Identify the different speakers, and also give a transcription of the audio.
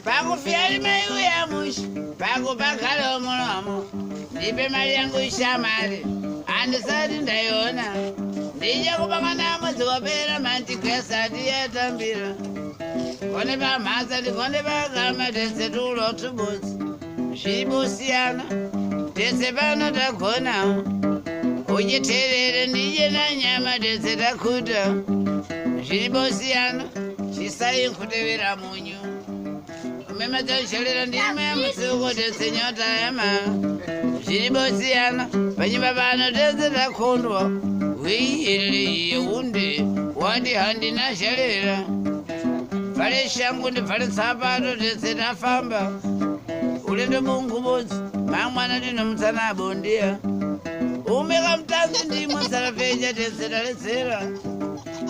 Speaker 1: Pakufiyari mai uya mushe, pakupakalo mulomo, ndipe mari yangu shamari, handisati ndaiona. Ndichakupangana mwedzi wapera mandikwesati yatambira. Kone pamhatsa ndikone pakama tese tulo tubutsi. Zvibosiyana, tese pano tagona. Uchiterere ndije nanyama tese takuta. Zvibosiyana, chisai kutevera munyu. Umemadzasherera ndime musuko tese nyota yama. Zvibosiyana, panyumba pano tese takundwa. Wiyiriri yeunde, wandi handina sherera. Pfale shangu ndipfale tsapato tese tafamba. Ulendo mungubudzi, mangwana ndinomutsana bondiya. Umeka mutanzi ndimo sarafeja tese taletsera.